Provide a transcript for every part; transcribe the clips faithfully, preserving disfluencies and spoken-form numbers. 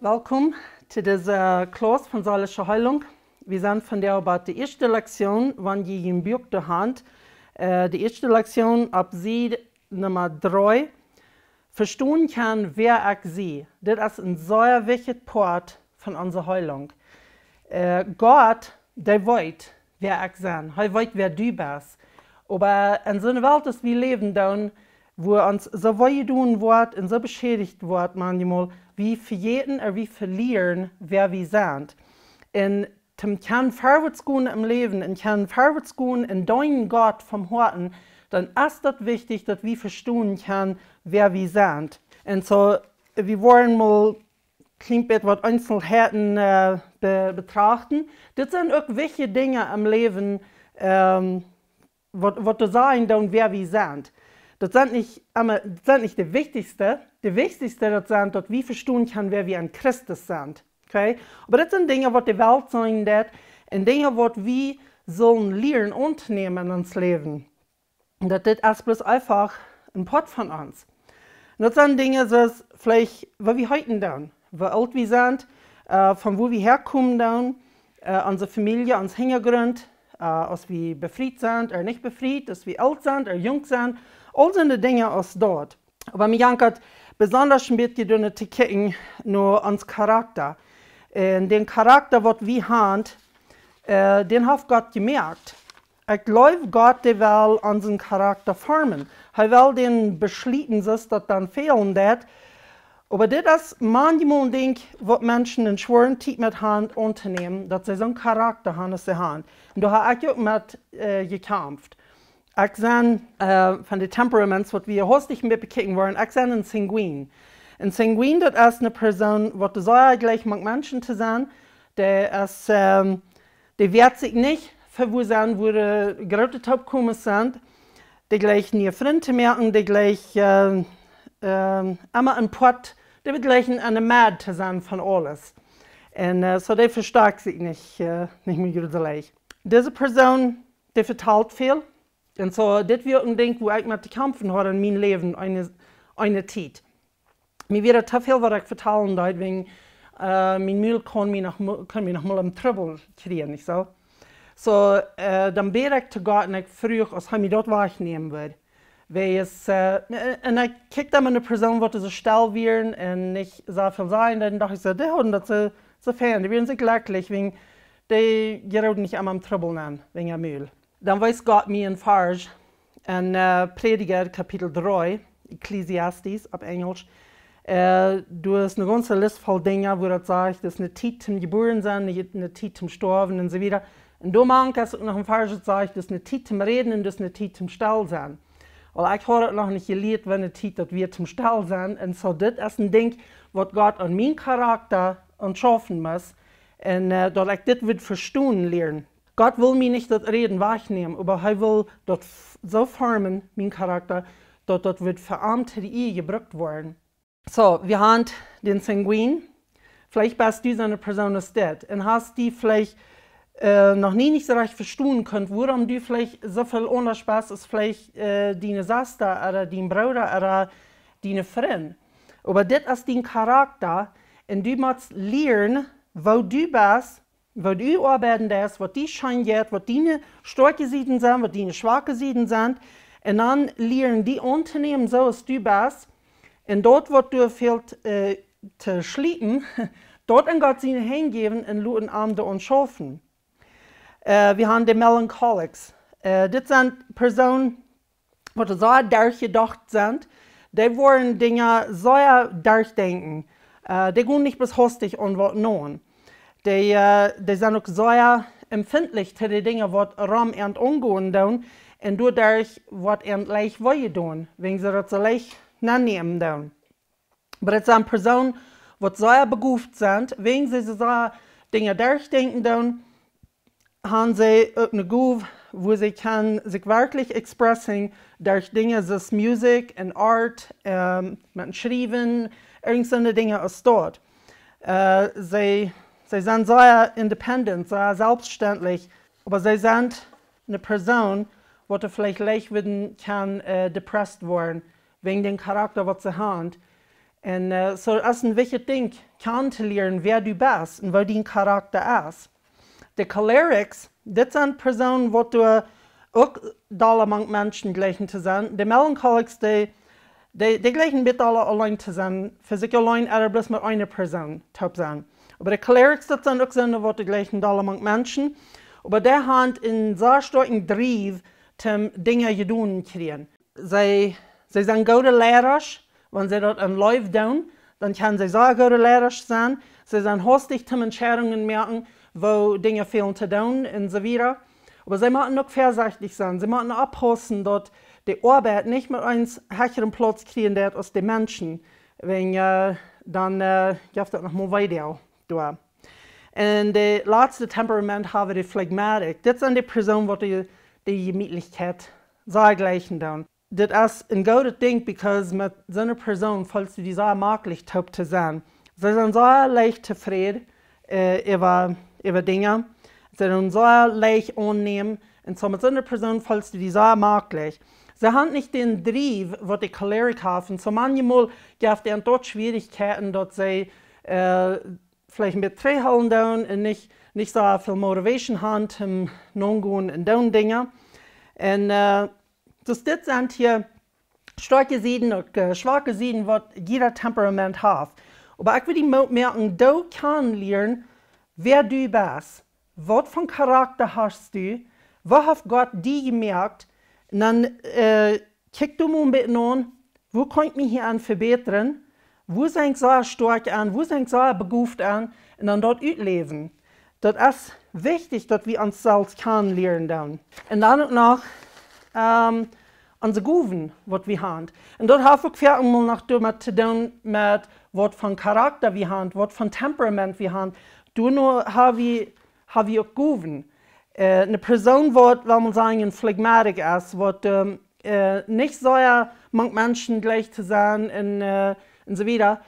Welkom to dise Klauss von Seelische Heilung. Wie sent vondoag bie de ieeschte Lektion, wan jie jun Buak doa han. Äh, de ieeschte Lektion opp Sied Numma dree. Vestonen kjennen, wäa ekj sie. Dit es een sea wichtja Poat von onse Heilung. Äh, Gott, dee weet, wäa ekj sie. Hee weet, wäa du best. Oba en soone Welt, aus wie läwen doonen, wua ons soo wee jedonen woat un soo beschädicht woat, manchmol, wie vejäten ooda wie velieren, wäa wie sent. Un toom kjennen verwoats gonen em Läwen un kjennen verwoats gonen un deenen Gott von Hoaten, dan es daut wichtich, daut wie vestonen kjennen, wäa wie sent. Un soo, wie woaren mol kjlien bät waut Eenzelheiten, äh, be-, betrachten. Dit sent uk wichtje Dinja em Läwen, ähm, waut, waut to sajen doonen, wäa wie sent. Daut sent nich emma, daut sent nich de wichtichste. De wichtichste, daut sent, daut wie vestonen kjennen, wäa wie en Christus sent. Okay? Oba dit sent Dinja, waut de Welt seenen deit, un Dinja, waut wie sellen lieren auntonämen en ons Läwen. Daut dit es bloos eefach een Poat von ons. Un daut sent Dinja, soo aus veleicht, waut wie heeten doonen, woo oolt wie sent, äh, von wua wie häakomen doonen, äh, onse Famielje, ons Hinjagrunt, äh, aus wie befriet sent ooda nich befriet, aus wie oolt sent ooda junk sent, aul soone Dinja aus daut. Oba mie jankat besonda een bät doano to kjikjen no ons Charakta. Un dän Charakta, waut wie han, äh, dän haft Gott jemoakt. Ekj jleew, Gott, dee well onsen Charakta formen. Hee well dän beschluten, soo aus daut dan fälen deit. Oba dit es manchmol een Dinkj, waut Menschen eene schwoare Tiet met han auntonämen, daut see soon Charakta han, aus see han. Un doa hab ekj uk met, äh, jekjamft. Ekj sie, äh, von de Temperaments, waut wie hastich met bekjikjen woaren, ekj sie een Sanguin. Een Sanguin, daut es eene Persoon, waut sea jlikj moakt Menschen to sennen. Dee es, ähm, dee woat sikj nich fa wua sennen, wua de groote Toopkomes sent. Dee jlikjt niee Frind to moaken, dee jlikjt, ähm, ähm, emma een Poat, dee woat jlikjen aun de Med to sennen von aules. Un, äh, soo dee vestakjt sikj nich, äh, nich mea jrod soo leicht. Dise Persoon, dee vetalt väl. Un soo, dit wia een Dinkj, wua ekj met to kjamfen haud en mien Läwen eene, eene Tiet. Mie wia daut too väl, waut ekj vetalen deed, wäajen, äh, mien Mul kunn mie noch mo-, kunn mie noch mol em Trubbel kjrieen, nich soo? Soo, äh, dan bäd ekj to Gott un ekj fruach, aus hee mie daut wajchnämen wudd. Wiels es, äh, un ekj kjikjt dan met eene Persoon, waut soo stell wieren un nich soo väl sajen, dan docht ekj soo, dee hauden daut soo, soo fein, dee wieren soo jlekjlich, wäajen dee jeroden nich emma em Trubbel nenn, wäajen äa Mul. Dan wiest Gott mie een Varsch en, äh, Prädja, Kapitel dree, Ecclesiastes opp Enjlisch. Äh, doa es eene gaunze List voll Dinja, wua daut sajcht, daut es eene Tiet toom jebuaren sennen, eene, eene Tiet toom stoawen un soo wieda. Un doa mank es uk noch een Varsch, waut sajcht, daut es eene Tiet toom räden un daut es eene Tiet toom stell sennen. Wiels ekj haud daut noch nich jelieet, wanea Tiet daut wia toom stell sennen. Un soo, dit es een Dinkj, waut Gott aun mien Charakta aunschaufen mott. Un, äh, daut ekj dit wudd vestonen lieren. Gott well mie nich daut Räden wajchnämen, oba hee well daut f-, soo formen, mien Charakta, daut daut wudd fa am to de Ea jebrukt woaren. Soo, wie han dän Sanguin. Veleicht best du soone Persoon aus dit. Un hast die veleicht, äh, noch nie nich soo rajcht vestonen kunt, wuarom du veleicht soo väl aundasch best aus veleicht, äh, diene Sesta ooda dien Brooda ooda diene Frind. Oba dit es dien Charakta. Un du motst lieren, woo du best, woo du oabeiden deist, waut die scheen jeit, waut diene stoakje Sieden sent, waut diene schwake Sieden sent. Un dan lieren die auntonämen, soo aus du best. Un daut, waut doa fält, äh, to schliepen, daut en Gott siene Henj jäwen un loten am doaraun schaufen. Äh, wie han de Melancholics. Äh, dit sent Persoonen, waut sea derchjedocht sent, dee woaren Dinja sea derchdenkjen. Äh, dee gonen nich bloos hastich aun waut no. Dee, äh, dee sent uk sea empfintlich to de Dinja, waut rom an aungonen doonen. Un doaderch woat an leicht wee jedonen, wäajen see daut soo leicht nennämen doonen. Oba daut sent Persoonen, waut sea begoft sent, wäajen see soo sea Dinja derchdenkjen doonen, han see uk eene Gow, wua see kjennen sikj werkjlich expressing derch Dinja soo aus Musik un Art, ähm, met Schriewen, irjent soone Dinja aus daut. Äh, see, see sent sea independent, sea selfstendlich, oba see sent eene Persoon, waut veleicht leicht wudden kjennen, äh, depressed woaren, wäajen dän Charakta, waut see han. Un äh, soo es een wichtjet Dinkj, kjanen to lieren, wäa du best un woo dien Charakta es. De Cholerics, dit sent Persoonen, waut doa uk dolla mank Menschen jleichen to sennen. De Melancholics, dee, dee, dee jleichen een bät dolla auleen to sennen, fa sikj auleen ooda bloos met eene Persoon toop sennen. Oba de Cholerics, daut sent uk soone, waut dee jleichen dolla mank Menschen. Oba dee haben een sea stoakjen Drive, om Dinja jedonen kjrieen. See, see sent goode Leidasch, wan see daut en Leew doonen, dan kjennen see sea goode Leidasch sennen. See sent haustich, om Entscheidungen moaken, woo Dinja fälen to doonen un soo wieda. Oba see motten uk väasechtich sennen. See motten oppaussen, daut de Oabeit nich met eenen hecheren Plauz kjrieen deit aus de Menschen. Wäajen äh, dan äh, jeft daut noch mol wee doa. Un de latste Temperament haben wie de Phlegmatic. Dit sent de Persoonen, waut de, de Jemietlichkjeit sea jleichen doonen. Dit es een goodet Dinkj, because met soone Persoon feelst du die sea maklich toop to sennen. See sent sea leicht tofräd äh, äwa, äwa Dinja. See doonen sea leicht aunnämen. Un soo met soone Persoon feelst du die sea maklich. See haben nich dän Drive, waut de Choleric haft. Un soo maunchmol jeft et doa Schwierichkjeiten, daut see äh, veleicht een bät trigjhoolen doonen un nich, nich soo väl Motivation haben, om nogonen un doonen Dinja. Un äh, dus dit sent hia stoakje Sieden, uk äh, schwake Sieden, waut jieda Temperament haft. Oba ekj well die Moot moaken, du kaust lieren, wäa du best. Waut fa Charakta hast du? Woo haft Gott die jemoakt? Un dan äh, kjikj du mol een bät no, woo kaun ekj mie hia aun vebätren? Woo sie ekj sea stoakj aun? Woo sie ekj sea begowt aun? Un dan daut utläwen. Daut es wichtich, daut wie ons selfst kanen lieren doonen. Un dan uk noch ähm, onse Gowen, waut wie haben. Un daut haft uk väl mol noch doamet to doonen, met waut fa Charakta wie haben, waut fa Temperament wie haben. Doano haben wie, haben wie uk Gowen. Äh, eene Persoon, waut, well wie sajen, een Phlegmatic es, waut ähm, äh, nich sea mank Menschen jleicht to sennen un, äh, un soo wieda,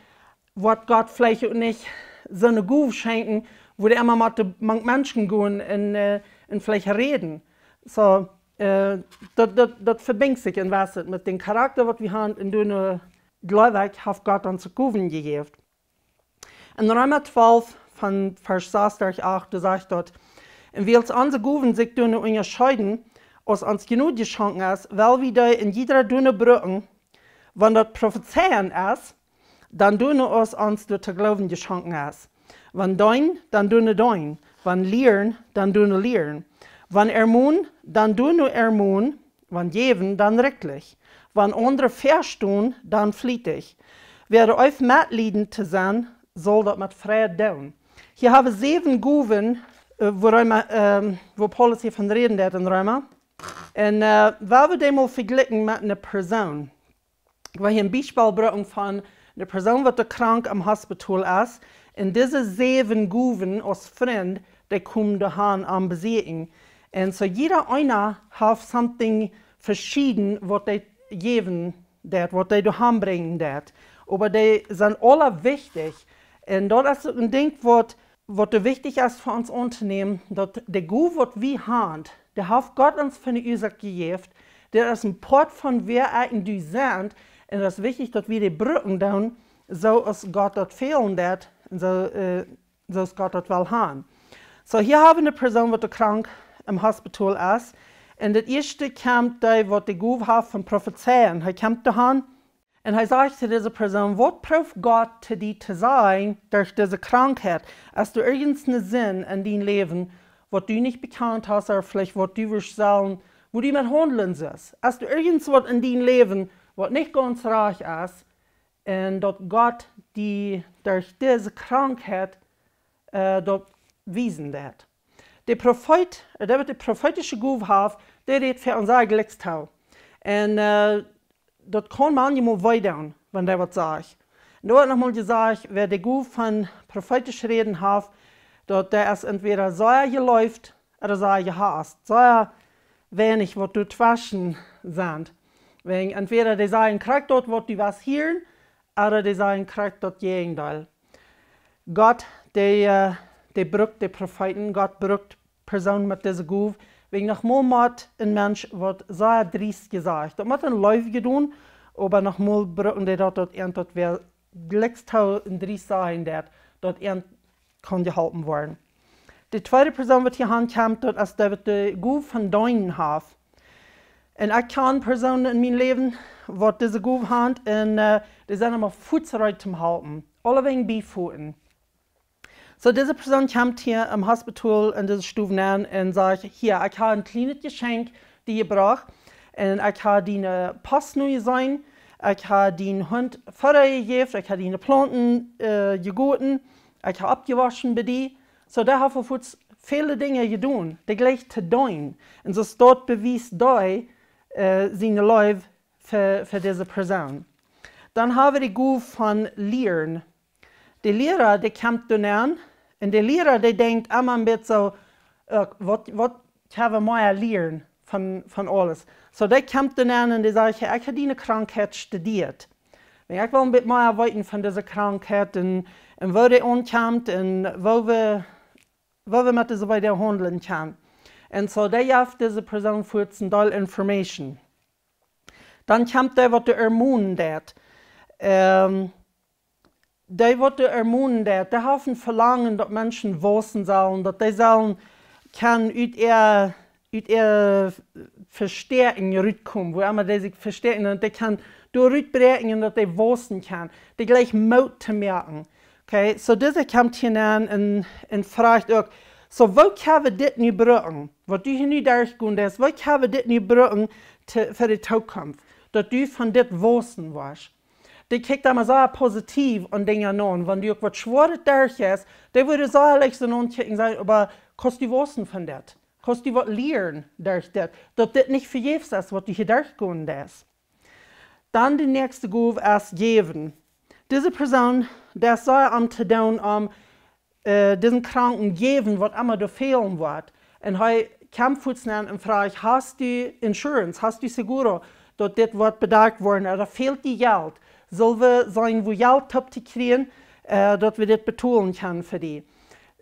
woat Gott veleicht uk nich soone Gow schenkjen, wua dee emma mott mank Menschen gonen un, äh, un veleicht räden. Soo, äh, daut, daut, daut vebinjt sikj en waut met dän Charakta, waut wie haben, un doano, äh, jleew ekj, haft Gott ons Gowen jejäft. En Reema twalf von Varsch sas derch acht, doa sajcht daut: Un wiels onse Gowen sikj doano unjascheeden, aus ons Jnod jeschonken es, well wie dee en jieda doano brucken. Wan daut Profezeien es, dan doano aus ons doa to gloowen jeschonken es. Wan deenen, dan doano deenen. Wan lieren, dan doano lieren. Wan ermonen, dan doano ermonen. Wan jäwen, dan rikjlich. Wan aundre väastonen, dan flietich. Wäa reef metlieden to sennen, saul daut met Freid doonen. Hia haben wie säwen Gowen, äh, wua Reema, ähm, wua Paulus hia von räden deit en Reema. Un äh, well wie dee mol vejlikjen met eene Persoon. Ekj well hia een Biespel brucken von eene Persoon, waut doa krank em Hospital es. Un dise säwen Gowen aus Frind, dee komen doa han am besieekjen. Un soo jieda eena haft something veschieden, waut dee jäwen deit, waut dee doa han brinjen deit. Oba dee sent aula wichtich. Un daut es een Dinkj, waut, waut doa wichtich es fa ons auntonämen, daut de Gow, waut wie haben, dee haft Gott ons fa eene Uasoak jejäft. Daut es een Poat von wäa ekj un du sent. Un daut es wichtich, daut wie dee brucken doonen, soo aus Gott daut fälen deit un soo, äh, soo aus Gott daut well haben. Soo, hia haben wie eene Persoon, waut doa krank em Hospital es. Un daut ieeschte kjemt dee, waut de Gow haft von Profezeien. Hee kjemt doa han un hee sajcht to dise Persoon: Waut prooft Gott to die to sajen derch dise Krankheit? Es doa irjent eene Sind en dien Läwen, waut du nich bekjant hast, ooda veleicht waut du wurscht sellen, woo du met haundlen sust? Es doa irjent waut en dien Läwen, waut nich gaunz rajcht es, un daut Gott die derch dise Krankheit äh, daut wiesen deit? De Profeet, äh, dee waut de profeetische Gow haft, dee rät fa ons eejentlich too. Un äh, daut kaun maunchmol wee doonen, wan dee waut sajcht. Un doa woat noch mol jesajcht, wäa de Gow von profeetisch räden haft, daut dee es entwäda sea jeleeft ooda sea jehaust. Sea weinich waut doa tweschen sent. Wäajen entwäda dee sajen krakjt daut, waut du west hieren, ooda dee sajen krakjt daut Jäajendeel. Gott, dee, äh, dee brukt de Profeeten, Gott brukt Persoonen met dise Gow. Wäajen noch mol mott een Mensch waut sea driest jesajcht. Daut mott en Leew jedonen, oba noch mol brucken dee daut, daut eent daut wäa gliekst to en Dries sajen daut, daut eent kaun jeholpen woaren. De tweede Persoon, waut hia aun kjemt, daut es dee, waut de Gow von deenen haft. Un ekj kjan Persoonen en mien Läwen, waut dise Gow haben, un äh, dee sent emma fuaz reed toom halpen. Aulewäajen biefoten. So, dise Persoon kjemt hia em Hospital en dise Stow nenn un sajcht: "Hia, ekj hab een kjlienet Jeschenkj die jebrocht. Un ekj hab diene Post nu jeseenen. Ekj hab dien Hunt Fodda jejäft, ekj hab diene Plaunten äh, jegoten, ekj hab oppjewoschen bie die." So, dee haft fuaz väle Dinja jedonen, dee jlikjt to deenen. Un soo daut bewiest dee äh, siene Leew fa, fa dise Persoon. Dan hab wie de Gow von lieren. De Liera, dee kjemt doa nenn, un de Liera, dee denkjt emma een bät soo: "Äh, waut, waut kjenn wie mea lieren von, von aules?" So, dee kjemt doa nenn un dee sajcht: "Hia, ekj hab diene Krankheit studieet. Wan ekj well een bät mea weeten von dise Krankheit un, un woo dee aunkjemt un woo wie, woo wie met dise wieda haundlen kjennen." Un so, dee jeft dise Persoon fuaz een Deel Information. Dan kjemt dee, waut doa ermonen deit. Ähm, dee, waut doa ermonen deit, dee haft een Velangen, daut Menschen wausen sellen, daut dee sellen kjennen ut äa, ut äa Vestäakjen rutkomen, wua emma dee sikj vestäakjen, un dee kjennen doa rutbräakjen un daut dee wausen kjennen. Dee jlikjt Moot to moaken. Okay, so dise kjemt hia nenn un, un frajcht uk: "So, woo kjenn wie dit nu brucken? Waut du hia nu derchjegonen best, woo kjenn wie dit nu brucken to, fa de Tookunft? Daut du von dit wausen woascht." Dee kjikjt emma sea positiv aun Dinja aun. Wan du uk waut Schwoaret derchjeist, dee wudden sea leicht soo aunkjikjen un sajen: "Oba kaust du wausen von dit? Kaust du waut lieren derch dit? Daut dit nich vejäfs es, waut du hia derchjegonen best." Dan de näakjste Gow es jäwen. Dise Persoon, dee es sea aum to doonen om äh, disen Kranken jäwen, waut emma doa fälen woat. Un hee kjemt fuaz nenn un frajcht: "Hast du Insurance? Hast du Seguro, daut dit woat bedakjt woaren? Ooda fält die Jelt? Sell wie seenen, wua Jelt toop to kjrieen, äh, daut wie dit betolen kjennen fa die?"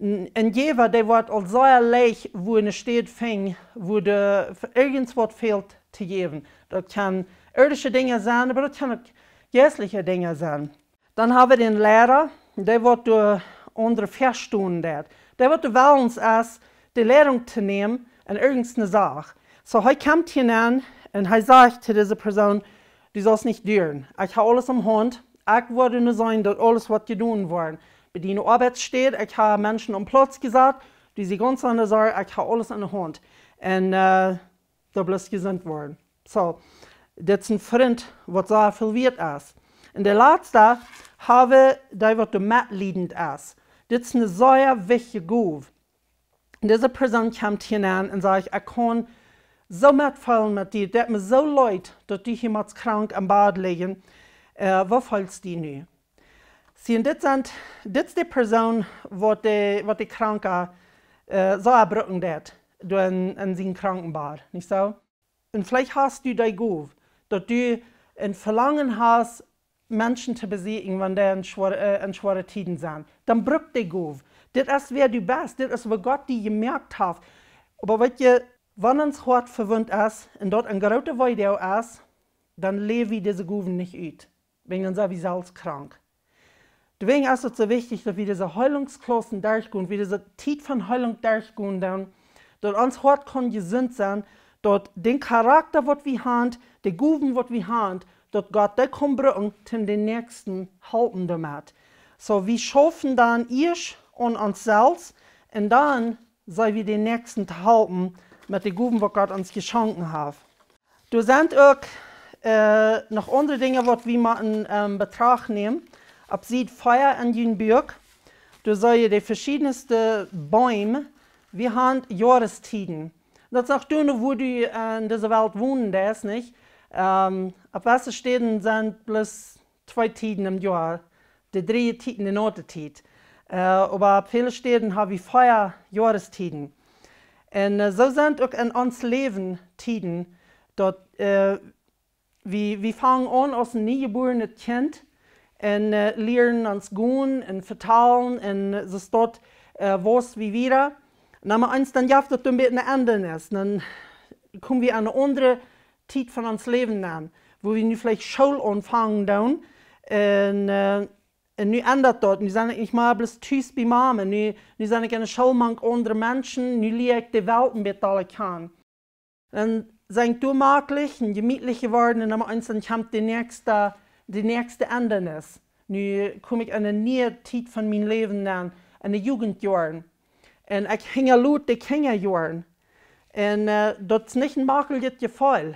Een, een Jäwa, dee woat aul sea leicht wua eene Städ finjen, wua doa irjent waut fält to jäwen. Daut kjennen irdische Dinja sennen, oba daut kjennen uk jeistelje Dinja sennen. Dan hab wie dän Liera, dee waut doa aundre väastonen deit. Dee waut doa wellens es, de Leidunk to nämen en irjent eene Sach. So, hee kjemt hia nenn un hee sajcht to dise Persoon: "Du saust nich duaren. Ekj hab aules aum Haunt. Ekj woa nu seenen, daut aules woat jedonen woaren. Bie diene Oabeitsstäd, ekj hab Menschen aum Plauz jesat. Du sie gaunz aun de Sorj, ekj hab aules aun de Haunt." Un äh, doa bloos jesunt woaren. So, dit es een Frint, waut sea väl wieet es. Un de latste hab wie dee, waut doa metliedent es. Dit es eene sea wichtje Gow. Dise Persoon kjemt hia nenn un sajcht: "Ekj kaun soo metfeelen met die, daut deit mie soo leet, daut du hia motst krank em Bad lijen. Äh, woo feelst du nu?" See, un dit sent, dit es de Persoon, waut de, waut de Kranka äh, soo brucken deit, doa en, en sien Krankenbad, nich soo? Un veleicht hast du dee Gow, daut du een Velangen hast, Menschen to besieekjen, wan dee en schwoare, äh, en schwoare Tieden sent. Dan bruck dee Gow. Dit es, wäa du best. Dit es, waut Gott die jemoakt haft. Oba weetst, wan ons Hoat vewundt es un daut eene groote Weedoag es, dan läw wie dise Gowen nich ut. Wäajen dan sent wie selfst krank. Doawäajen es et soo wichtich, daut wie dise Heilungsklassen derchgonen, wie dise Tiet von Heilunk derchgonen, dan, daut ons Hoat kaun jesunt sennen, daut dän Charakta, waut wie haben, de Gowen, waut wie haben, daut Gott dee kaun brucken, toom dän Näakjsten halpen doamet. So, wie schaufen dan ieescht aun ons selfst un dan sent wie dän Näakjsten to halpen met de Gowen, waut Gott ons jeschonken haft. Doa sent uk äh, noch aundre Dinja, waut wie motten ähm, Betracht nämen. Opp Sied vea en jun Buak, doa seenen de veschiednste Beem. Wie haben Joarestieden. Daut sajcht doa, wua du en dise Welt wonen deist, nich? Ähm, opp jewesse Städen sent bloos twee Tieden em Joa, de dree Tieden de Noatetiet. Äh, oba opp väle Städen hab wie vea Joarestieden. Un äh, soo sent uk en ons Läwen Tieden, daut äh, wie, wie fangen aun aus een niejebuarenet Kjint un äh, lieren ons gonen un vetalen un soo daut äh, wausen wie wieda. Un dan mau eens, dan jeft daut een bät eene Endrunk. Dan komen wie aun eene aundre Tiet von ons Läwen aun, wua wie nu veleicht School aunfangen doonen. Un äh, Un nu endat daut. Nu sie ekj nich mea bloos tus bie Mame. Nu, nu sie ekj enne School mank aundre Menschen. Nu lia ekj de Welt een bät aula kjanen. Un sie ekj doa maklich un jemietlich jeworden un dan eens dan kjemt de näakjste, de näakjste Endanis. Nu kom ekj enne niee Tiet von mien Läwen aun, enne Jugendjoaren. Un ekj hinjalot de Kjinjajoaren. Un, äh, daut es nich een maklichet Jefeel.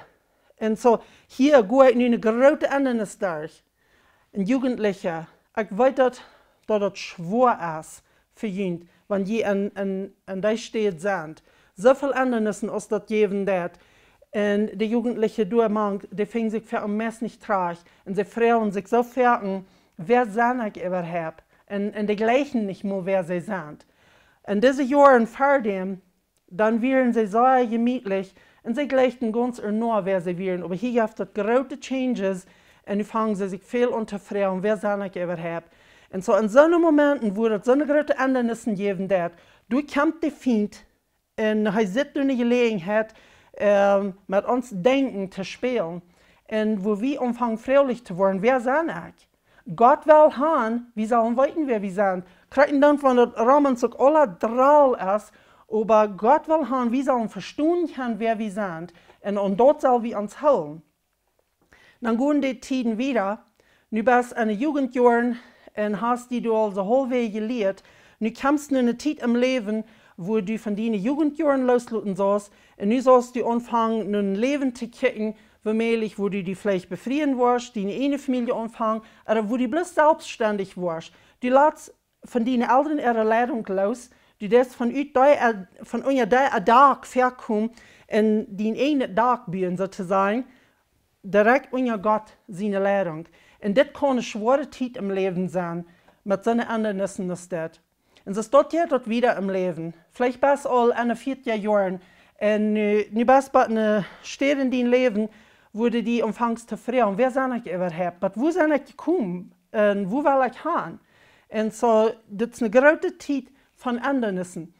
Un soo, hia go ekj nu eene groote Endanis derch. Een Jugendlicha, ekj weet daut, daut daut schwoa es fa junt, wan jie aun, aun, aun dee Städ sent. Soo väl Endanissen aus daut jäwen deit. Un de Jugendliche doa mank, dee finjen sikj foaken meist nich trajcht. Un see froagen sikj soo foaken, wäa sie ekj äwahaupt? Un, un dee jleichen nich mol, wäa see sent. Un dise Joaren ver däm, dan wieren see sea jemietlich un see jleichten gaunz ea no, wäa see wieren. Oba hia jeft daut groote Changes un nu fangen see sikj väl aun to froagen, wäa sie ekj äwahaupt? Un soo en soone Momenten, wua daut soone groote Endanissen jäwen deit, doa kjemt de Fient un hee sitt doa ne Jeläajenheit, ähm, met ons Denkjen to spälen. Un wua wie aunfangen froaglich to woaren, wäa sie ekj? Gott well han, wie sellen weeten, wäa wie sent. Krakjt dan, wan daut Romans uk aula droll es, oba Gott well han, wie sellen vestonen kjennen, wäa wie sent. Un aun daut sell wie ons hoolen. Dan gonen de Tieden wieda. Nu best enne Jugendjoaren un hast die du aul soo haulfwäajes jelieet. Nu kjemst nu ne Tiet em Läwen, wua du von diene Jugendjoaren loosloten saust. Un nu saust du aunfangen, no een Läwen to kjikjen, wua mäajlich, wua du die veleicht befrieen woascht, diene ieejne Famielje aunfangen, ooda wua du bloos selfststendich woascht. Du latst von diene Elren äare Leidunk loos, du deist von ut dee, äh, von unja dee Dak väakomen un dien ieejnet Dak buen, soo to sajen, direkt unja Gott siene Leidunk. Un dit kaun ne schwoare Tiet em Läwen sennen, met soone Endanissen aus dit. Un soo es daut je daut wieda em Läwen. Veleicht best aul enne vieetich Joaren un nu, nu best bie ne Städ en dien Läwen, wua du die aunfangst to froagen, wäa sie ekj äwahaupt? Waut, wua sie ekj jekomen? Un wua well ekj han? Un soo, dit es ne groote Tiet von Endanissen.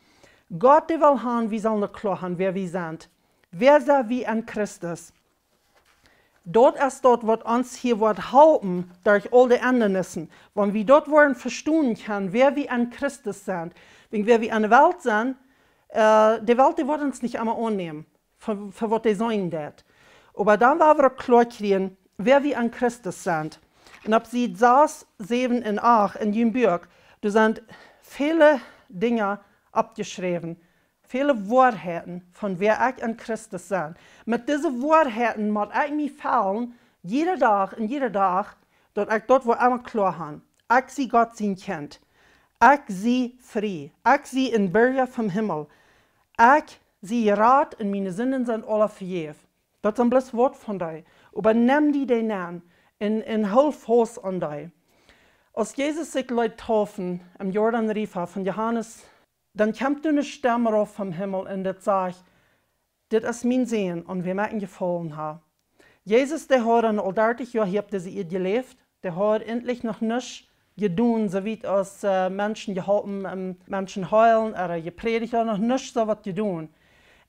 Gott, dee well han, wie sellen daut kloa han, wäa wie sent. Wäa sent wie en Christus? Daut es daut, waut ons hia woat halpen derch aul de Endanissen. Wan wie daut woaren vestonen kjennen, wäa wie en Christus sent. Wäajen wäa wie en de Welt sent, äh, de Welt, dee woat ons nich emma aunnämen, fa, fa waut dee sennen deit. Oba dan woa wie uk kloa kjrieen, wäa wie en Christus sent. Un opp Sied sas, säwen un acht en jun Buak, doa sent väle Dinja oppjeschräwen. Väle Woarheiten von wäa ekj en Christus sie. Met dise Woarheiten mott ekj mie fellen, jieda Dach un jieda Dach, daut ekj daut woa emma kloa han. Ekj sie Gott sien Kjint. Ekj sie frie. Ekj sie een Birja vom Himmel. Ekj sie jerat un miene Sinden sent aula vejäft. Daut sent bloos waut von dee. Oba nem die dee nenn un, un hool faust aun dee. Aus Jesus sikj leet deepen em Jordan River von Johanes, dan kjemt doa ne Stemm rauf vom Himmel un daut sajcht: "Dit es mien Sän, aun wäm ekj Jefaulen ha." Jesus, dee haud aul dartich Joa hia opp dise Ieed jeläft. Dee haud ieejentlich noch nuscht jedonen, soo wiet aus, äh, Menschen jeholpen, ähm, Menschen heelen, ooda jeprädicht, noch nuscht soo waut jedonen.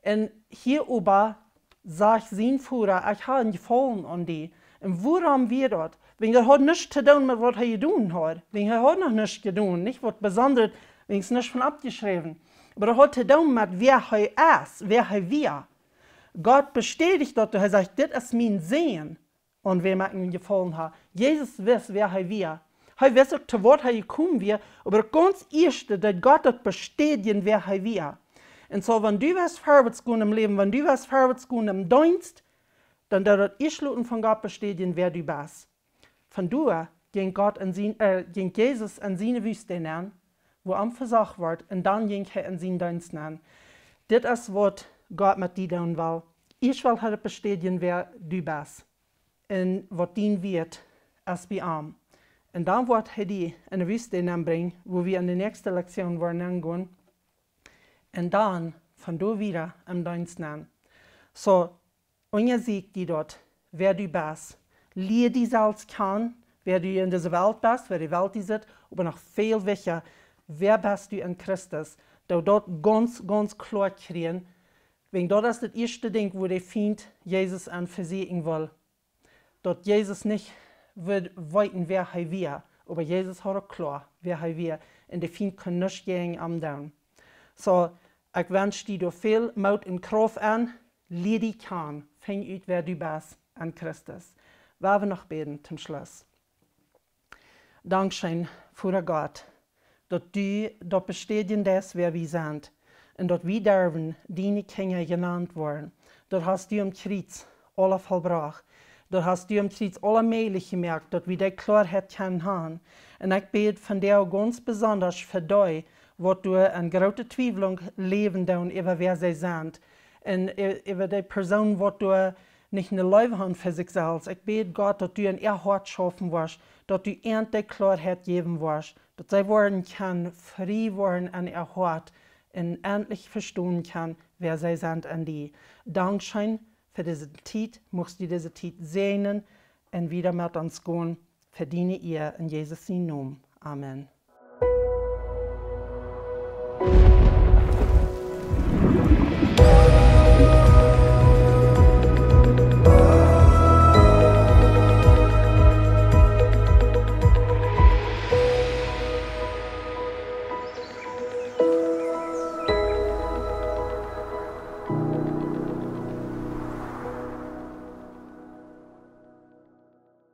Un hia oba sajcht sien Voda: "Ekj ha een Jefaulen aun die." Un wuarom wia daut? Wäajen daut haud nuscht to doonen met waut hee jedonen haud. Wäajen hee haud noch nuscht jedonen, nich waut Besondret, wäajen nuscht von oppjeschräwen. Oba daut haud to doonen met wäa hee es, wäa hee wia. Gott bestädicht daut, hee sajcht: "Dit es mien Sän, aun wäm ekj Jefaulen ha." Jesus wist, wäa hee wia. Hee wist uk, to waut hee jekomen wia, oba daut gaunz ieeschte deed Gott daut bestädjen, wäa hee wia. Un soo, wan du west verwoats gonen em Läwen, wan du west verwoats gonen em Deenst, dan deed daut ieescht loten von Gott bestädjen, wäa du best. Von doa jinkj Gott en sien, äh, jinkj Jesus en siene Wüste nenn, wua hee vesocht wort, un dan jinkj hee en sienen Deenst nenn. Dit es waut Gott met die doonen well. Ieescht well hee daut bestädjen, wäa du best. Un waut dien Wieet es bie am. Un dan woat hee die en de Wüste nenn brinjen, wua wie en de näakjste Lektion woaren aungonen. Un dan von doa wieda em Deenst nenn. Soo, unjasieekj die daut, wäa du best. Lia die selfst kjanen, wäa du en dise Welt best, wäa de Welt die sitt, oba noch väl wichtja, wäa best du en Christus? Doo daut gaunz, gaunz kloa kjrieen, wäajen daut es daut ieeschte Dinkj, wua de Fient Jesus aun vesieekjen well. Daut Jesus nich wudd weeten, wäa hee wia, Oba Jesus haud uk kloa wäa hee wia, un de Fient kunn nuscht jäajen am doonen. Soo, ekj wensch die doa väl Moot un Krauft aun. Lia die kjanen, finj ut wäa du best en Christus. Woa wie noch bäden toom Schluss. Dankscheen, Voda Gott, daut du daut bestädjen deist wäa wie sent, un daut wie derwen diene Kjinja jenant woaren. Daut hast du aum Kjriez aula vollbrocht. Daut hast du aum Kjriez aula mäajlich jemoakt, daut wie dee Kloaheit kjennen han. Un ekj bäd vondoag gaunz besondasch fa dee, waut doa en groote Twiewlunk läwen doonen äwa wäa see sent, un äwa de Persoonen, waut doa nich ne Leew han fa sikj selfst. Ekj bäd, Gott, daut du en äa Hoat schaufen woascht, daut du an dee Kloaheit jäwen woascht, daut see woaren kjennen frie woaren en äa Hoat un entlich vestonen kjennen wäa see sent en die. Dankscheen fa dise Tiet. Muchst du dise Tiet säajnen un wieda met ons gonen fa diene Iea. En Jesus sien Nomen, amen.